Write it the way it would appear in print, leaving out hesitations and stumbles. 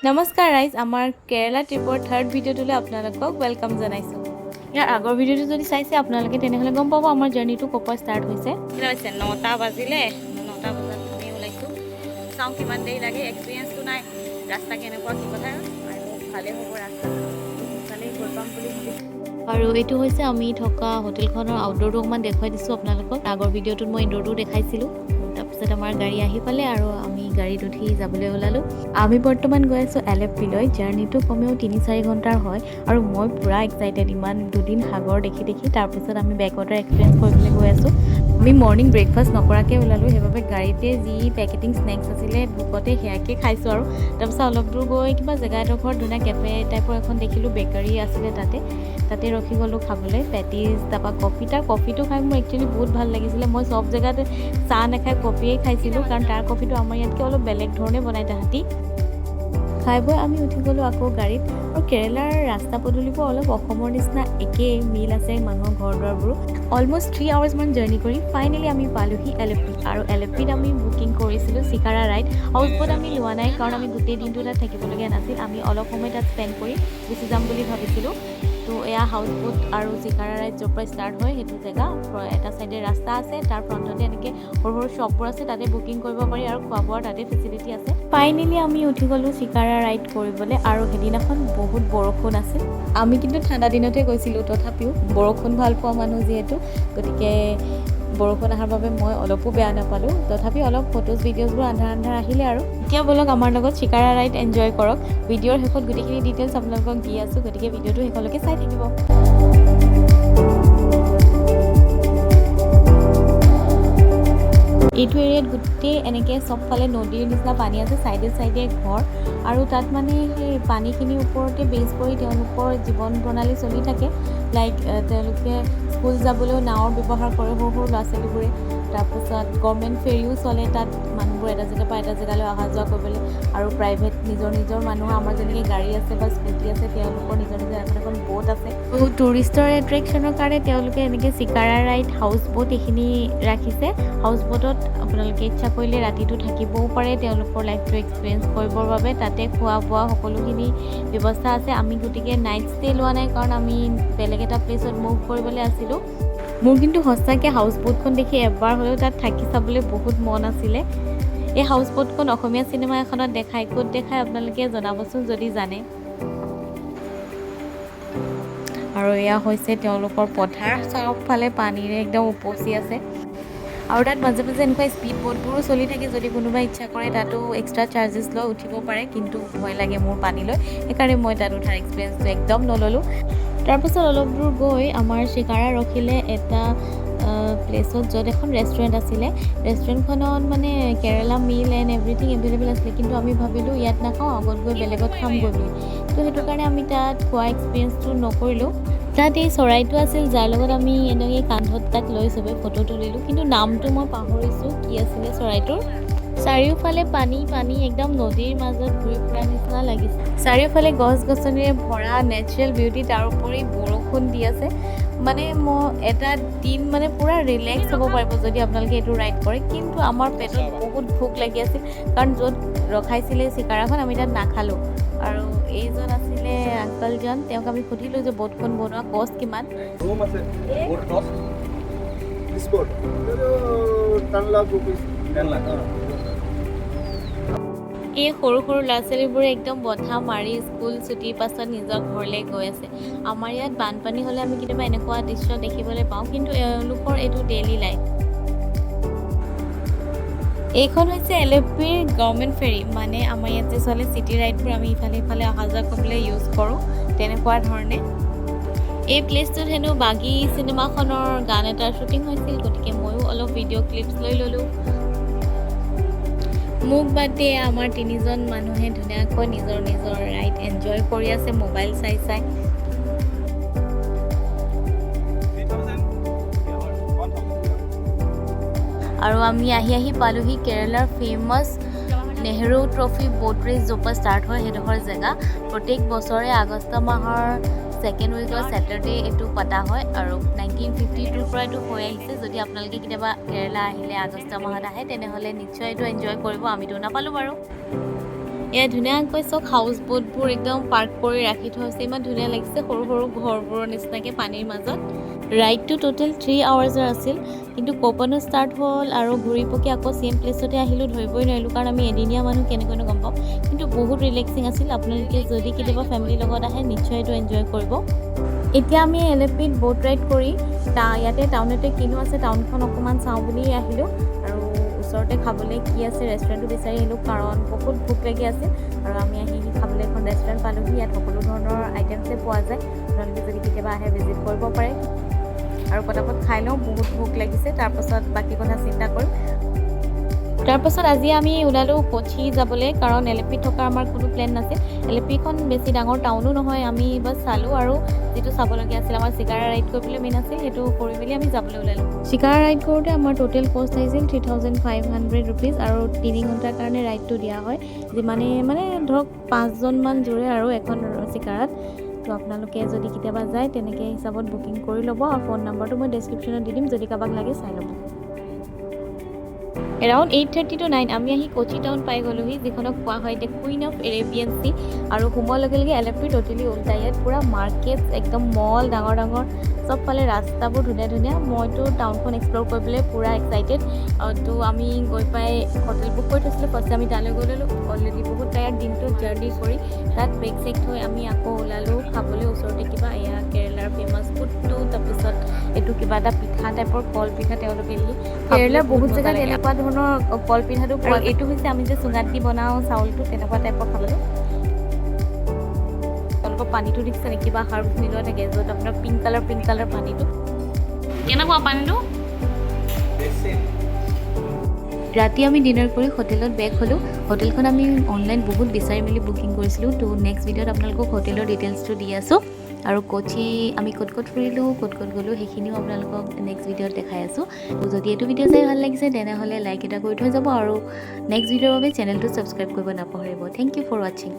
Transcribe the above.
নমস্কাৰ ৰাইজ, আমাৰ কেৰেলা ট্ৰিপৰ থাৰ্ড ভিডিঅ'টোলৈ আপোনালোকক welcome জনাইছোঁ। ইয়াৰ আগৰ ভিডিঅ'টো যদি চাইছে আপোনালোকে, তেনেহ'লে গম পাব আমাৰ জাৰ্ণিটো ক'ৰ পৰা ষ্টাৰ্ট হৈছে। কেইটা হৈছে? 9টা বাজিলে। 9টা বজাত আমি ওলাইছোঁ। চাওঁ কিমান দেৰি লাগে। এক্সপিৰিয়েঞ্চটো নাই, ৰাস্তা কেনেকুৱা কি কথা। আৰু ভালেই হ'ব ৰাস্তা, সোনকালেই গৈ পাম বুলি ভাবিছোঁ। আৰু এইটো হৈছে আমি থকা হোটেলখনৰ আউটডোৰটো অকণমান দেখুৱাই দিছোঁ আপোনালোকক। আগৰ ভিডিঅ'টোত মই ইনডোৰটোও দেখাইছিলোঁ। তাৰপিছত আমাৰ গাড়ী আহি পালে আৰু আমি গাড়ীত উঠি যাবলৈ ওলালোঁ। আমি বৰ্তমান গৈ আছোঁ এলেপ্পিলৈ। জাৰ্ণিটো কমেও 3-4 ঘণ্টাৰ হয় আৰু মই পূৰা এক্সাইটেড। ইমান দুদিন সাগৰ দেখি দেখি তাৰপিছত আমি বেক ৱাটাৰ এক্সপিৰিয়েঞ্চ কৰিবলৈ গৈ আছোঁ। আমি মৰ্ণিং ব্ৰেকফাষ্ট নকৰাকৈ ওলালোঁ, সেইবাবে গাড়ীতে যি পেকেটিং স্নেক্স আছিলে ভোকতে সেয়াকে খাইছোঁ। আৰু তাৰপিছত অলপ দূৰ গৈ কিবা জেগা এডোখৰত ধুনীয়া কেফে টাইপৰ এখন দেখিলোঁ, বেকাৰী আছিলে তাতে। তাতে ৰখি গ'লোঁ খাবলৈ পেটিছ, তাৰপৰা কফি। তাৰ কফিটো খাই মোৰ একচুৱেলি বহুত ভাল লাগিছিলে। মই চব জেগাতে চাহ নাখাই কফিয়ে খাইছিলোঁ, কাৰণ তাৰ কফিটো আমাৰ ইয়াতকৈ অলপ বেলেগ ধৰণে বনায় তাহাঁতি। খাই বৈ আমি উঠি গ'লোঁ আকৌ গাড়ীত। আৰু কেৰেলাৰ ৰাস্তা পদূলিবোৰ অলপ অসমৰ নিচিনা একেই মিল আছে, মানুহৰ ঘৰ দুৱাৰবোৰো। অলমষ্ট 3 আৱাৰ্ছমান জাৰ্ণি কৰি ফাইনেলি আমি পালোহি এলেপি। আৰু এলেপিত আমি বুকিং কৰিছিলোঁ চিকাৰা ৰাইড। হাউচ বোট আমি লোৱা নাই, কাৰণ আমি গোটেই দিনটো তাত থাকিবলগীয়া নাছিল। আমি অলপ সময় তাত স্পেণ্ড কৰি গুচি যাম বুলি ভাবিছিলোঁ। তো এয়া হাউচ বোট আৰু চিকাৰা ৰাইড য'ৰ পৰা ষ্টাৰ্ট হয় সেইটো জেগা। এটা চাইডে ৰাস্তা আছে, তাৰ ফ্ৰণ্টতে এনেকৈ সৰু সৰু শ্বপবোৰ আছে, তাতে বুকিং কৰিব পাৰি আৰু খোৱা বোৱাৰ তাতে ফেচিলিটি আছে। ফাইনেলি আমি উঠি গ'লোঁ চিকাৰা ৰাইড কৰিবলৈ। আৰু সেইদিনাখন বহুত বৰষুণ আছিল। আমি কিন্তু ঠাণ্ডা দিনতে গৈছিলোঁ, তথাপিও বৰষুণ ভাল পোৱা মানুহ যিহেতু, গতিকে বৰষুণ অহাৰ বাবে মই অলপো বেয়া নাপালোঁ। তথাপি অলপ ফটোজ ভিডিঅ'জবোৰ আন্ধাৰ আন্ধাৰ আহিলে। আৰু এতিয়া ব'লক, আমাৰ লগত চিকাৰা ৰাইড এনজয় কৰক। ভিডিঅ'ৰ শেষত গোটেইখিনি ডিটেইলছ আপোনালোকক দি আছোঁ, গতিকে ভিডিঅ'টো শেষলৈকে চাই থাকিব। এইটো এৰিয়াত গোটেই এনেকৈ চবফালে নদীৰ নিচিনা পানী আছে, চাইডে চাইডে ঘৰ। আৰু তাত মানে সেই পানীখিনিৰ ওপৰতে বেছ কৰি তেওঁলোকৰ জীৱন প্ৰণালী চলি থাকে। লাইক তেওঁলোকে স্কুল যাবলৈও নাৱৰ ব্যৱহাৰ কৰে সৰু সৰু ল'ৰা ছোৱালীবোৰে। তাৰপাছত গভৰ্ণমেণ্ট ফেৰীও চলে তাত, মানুহবোৰ এটা জেগাৰ পৰা এটা জেগালৈ অহা যোৱা কৰিবলৈ। আৰু প্ৰাইভেট নিজৰ নিজৰ মানুহৰ, আমাৰ যেনেকৈ গাড়ী আছে বা স্কুটি আছে, তেওঁলোকৰ নিজৰ নিজৰ এখন এখন ব'ট আছে। ত' টুৰিষ্টৰ এট্ৰেকশ্যনৰ কাৰণে তেওঁলোকে এনেকৈ চিকাৰা ৰাইড, হাউচ ব'ট এইখিনি ৰাখিছে। হাউচ ব'টত আপোনালোকে ইচ্ছা কৰিলে ৰাতিটো থাকিবও পাৰে তেওঁলোকৰ লাইফটো এক্সপিৰিয়েঞ্চ কৰিবৰ বাবে। তাতে খোৱা বোৱা সকলোখিনি ব্যৱস্থা আছে। আমি গতিকে নাইট ষ্টে লোৱা নাই, কাৰণ আমি বেলেগ এটা প্লেচত মুভ কৰিবলৈ আছিলোঁ। মোৰ কিন্তু সঁচাকৈ হাউচ ব'টখন দেখি এবাৰ হ'লেও তাত থাকি চাবলৈ বহুত মন আছিলে। এই হাউচ ব'টখন অসমীয়া চিনেমা এখনত দেখায়, ক'ত দেখায় আপোনালোকে জনাবচোন যদি জানে। আৰু এয়া হৈছে তেওঁলোকৰ পথাৰ, চাৰিওফালে পানীৰে একদম উপচি আছে। আৰু তাত মাজে মাজে এনেকুৱা স্পীড ব'টবোৰো চলি থাকে। যদি কোনোবাই ইচ্ছা কৰে, তাতো এক্সট্ৰা চাৰ্জেছ লৈ উঠিব পাৰে। কিন্তু ভয় লাগে মোৰ পানীলৈ, সেইকাৰণে মই তাত উঠাৰ এক্সপিৰিয়েঞ্চটো একদম নল'লোঁ। তাৰপাছত অলপ দূৰ গৈ আমাৰ চিকাৰা ৰখিলে এটা প্লেচত, য'ত এখন ৰেষ্টুৰেণ্ট আছিলে। ৰেষ্টুৰেণ্টখনত মানে কেৰেলা মিল এণ্ড এভৰিথিং এভেইলেবল আছিলে। কিন্তু আমি ভাবিলোঁ ইয়াত নাখাওঁ, আগত গৈ বেলেগত খামগৈ বুলি। তো সেইটো কাৰণে আমি তাত খোৱা এক্সপিৰিয়েঞ্চটো নকৰিলোঁ। তাত এই চৰাইটো আছিল, যাৰ লগত আমি এনেকৈ কান্ধত তাক লৈ চবেই ফটো তুলিলোঁ। কিন্তু নামটো মই পাহৰিছোঁ কি আছিলে চৰাইটোৰ। চাৰিওফালে পানী পানী, একদম নদীৰ মাজত ঘূৰি ফুৰা নিচিনা লাগিছে। চাৰিওফালে গছ গছনিৰে ভৰা নেচাৰেল বিউটি, তাৰ উপৰি বৰষুণ দি আছে। মানে মই এটা দিন মানে পূৰা ৰিলেক্স হ'ব পাৰিব যদি আপোনালোকে এইটো ৰাইড কৰে। কিন্তু আমাৰ পেটত বহুত ভোক লাগি আছিল, কাৰণ য'ত ৰখাইছিলে চিকাৰাখন আমি তাত নাখালোঁ। আৰু এইজন আছিলে আংকলজন, তেওঁক আমি সুধিলোঁ যে ব'টখন বনোৱা কষ্ট কিমান। ৰুম আছে। Boat cost? This boat, ₹10 lakh. 10 lakh. এই সৰু সৰু ল'ৰা ছোৱালীবোৰে একদম বঠা মাৰি স্কুল ছুটিৰ পাছত নিজৰ ঘৰলৈ গৈ আছে। আমাৰ ইয়াত বানপানী হ'লে আমি কেতিয়াবা এনেকুৱা দৃশ্য দেখিবলৈ পাওঁ, কিন্তু এওঁলোকৰ এইটো ডেইলি লাইফ। এইখন হৈছে এলেপিৰ গভৰ্ণমেণ্ট ফেৰী। মানে আমাৰ ইয়াত যে চলে চিটি ৰাইডবোৰ, আমি ইফালে সিফালে অহা যোৱা কৰিবলৈ ইউজ কৰোঁ, তেনেকুৱা ধৰণে। এই প্লেচটোত হেনো বাগী চিনেমাখনৰ গান এটাৰ শ্বুটিং হৈছিল, গতিকে ময়ো অলপ ভিডিঅ' ক্লিপছ লৈ ল'লোঁ। মোক বাদ দিয়ে আমাৰ তিনিজন মানুহে ধুনীয়াকৈ নিজৰ নিজৰ ৰাইড এনজয় কৰি আছে মোবাইল চাই চাই। 3,000, 1,000. আৰু আমি আহি আহি পালোহি কেৰেলাৰ famous Nehru trophy boat race য'ৰ পৰা ষ্টাৰ্ট হয় সেইডোখৰ জেগা। প্ৰত্যেক বছৰে আগষ্ট মাহৰ ছেকেণ্ড উইকৰ ছেটাৰডে এইটো পতা হয় আৰু 1952ৰ পৰা এইটো হৈ আহিছে। যদি আপোনালোকে কেতিয়াবা কেৰেলা আহিলে আগষ্ট মাহত আহে, তেনেহ'লে নিশ্চয় এইটো এনজয় কৰিব। আমিতো নাপালোঁ বাৰু। এয়া ধুনীয়াকৈ চব হাউচ বোটবোৰ একদম পাৰ্ক কৰি ৰাখি থৈছে। ইমান ধুনীয়া লাগিছে, সৰু সৰু ঘৰবোৰৰ নিচিনাকৈ পানীৰ মাজত। ৰাইডটো টোটেল 3 আৱাৰ্ছৰ আছিল, কিন্তু ক'পানো ষ্টাৰ্ট হ'ল আৰু ঘূৰি পকি আকৌ ছেইম প্লেচতে আহিলোঁ, ধৰিবই নোৱাৰিলোঁ। কাৰণ আমি এদিনীয়া মানুহ, কেনেকৈনো গম পাম? কিন্তু বহুত ৰিলেক্সিং আছিল। আপোনালোকে যদি কেতিয়াবা ফেমিলিৰ লগত আহে, নিশ্চয় এইটো এনজয় কৰিব। এতিয়া আমি এলেপিত ব'ট ৰাইড কৰি ইয়াতে টাউনতে কিনো আছে, টাউনখন অকণমান চাওঁ বুলি আহিলোঁ আৰু ওচৰতে খাবলৈ কি আছে ৰেষ্টুৰেণ্টটো বিচাৰি আহিলোঁ, কাৰণ বহুত ভোক লাগি আছিল। আৰু আমি আহি আহি খাবলৈ এখন ৰেষ্টুৰেণ্ট পালোহি। ইয়াত সকলো ধৰণৰ আইটেমছে পোৱা যায়। আপোনালোকে যদি কেতিয়াবা আহে, ভিজিট কৰিব পাৰে। আৰু পটাপট খাই লওঁ, বহুত ভোক লাগিছে। তাৰপাছত বাকী কথা চিন্তা কৰিম। তাৰপাছত আজি আমি ওলালোঁ কোচি যাবলৈ, কাৰণ এলেপিত থকা আমাৰ কোনো প্লেন নাছিল। এলেপিখন বেছি ডাঙৰ টাউনো নহয়। আমি বাছ চালোঁ আৰু যিটো চাবলগীয়া আছিল, আমাৰ চিকাৰা ৰাইড কৰিবলৈ মেইন আছিল, সেইটো কৰি মেলি আমি যাবলৈ ওলালোঁ। চিকাৰা ৰাইড কৰোঁতে আমাৰ টোটেল কষ্ট আহিছিল ₹3500 আৰু 3 ঘণ্টাৰ কাৰণে ৰাইডটো দিয়া হয়। যিমানে মানে ধৰক পাঁচজনমান জোৰে আৰু এখন চিকাৰাত। তো আপোনালোকে যদি কেতিয়াবা যায়, তেনেকৈ হিচাপত বুকিং কৰি ল'ব আৰু ফোন নাম্বাৰটো মই ডেছক্ৰিপশ্যনত দি দিম, যদি কাৰোবাক লাগে চাই ল'ব। Around 8:30 to 9 আমি আহি কোচি টাউন পাই গ'লোহি, যিখনক কোৱা হয় the Queen of Arabian Sea। আৰু সোমোৱাৰ লগে লগে এলেপিৰ ট'টেলি উল্টা। ইয়াত পূৰা মাৰ্কেটছ, একদম মল, ডাঙৰ ডাঙৰ, চবফালে ৰাস্তাবোৰ ধুনীয়া ধুনীয়া। মইতো টাউনখন এক্সপ্ল'ৰ কৰিবলৈ পূৰা এক্সাইটেড। তো আমি গৈ পাই হোটেল বুক কৰি থৈছিলোঁ ফাৰ্ষ্ট, আমি তালৈ গৈ ল'লোঁ। অলৰেডি বহুত টায়াৰ্ড দিনটো জাৰ্ণি কৰি। তাত বেগ চেগ থৈ আমি আকৌ ওলালোঁ খাবলৈ ওচৰতে কিবা। এয়া কেৰেলাৰ ফেমাছ ফুডটো। তাৰপিছত এইটো কিবা এটা পিঠা টাইপৰ, কল পিঠা তেওঁলোকে দিয়ে। কেৰেলাৰ বহুত জেগাত এনেকুৱা ধৰণৰ কল পিঠাটো পোৱা। এইটো হৈছে আমি যে চুঙাত দি বনাওঁ চাউলটো, তেনেকুৱা টাইপৰ খাবলৈ। তেওঁলোকৰ পানীটো দেখিছে নেকি? কিবা হাৰ্বছ মিলোৱা থাকে, য'ত আপোনাৰ পিংক কালাৰ পানীটো। কেনেকুৱা পানীটো? Same. ৰাতি আমি ডিনাৰ কৰি হোটেলত বেক হ'লোঁ। হোটেলখন আমি অনলাইন বহুত বিচাৰি মেলি বুকিং কৰিছিলোঁ। তো নেক্সট ভিডিঅ'ত আপোনালোকক হোটেলৰ ডিটেইলছটো দি আছোঁ আৰু কোচি আমি ক'ত ক'ত ফুৰিলোঁ, ক'ত ক'ত গ'লোঁ, সেইখিনিও আপোনালোকক নেক্সট ভিডিঅ'ত দেখাই আছোঁ। তো যদি এইটো ভিডিঅ' চাই ভাল লাগিছে, তেনেহ'লে লাইক এটা কৰি থৈ যাব আৰু নেক্সট ভিডিঅ'ৰ বাবে চেনেলটো ছাবস্ক্ৰাইব কৰিব নাপাহৰিব। Thank you for watching.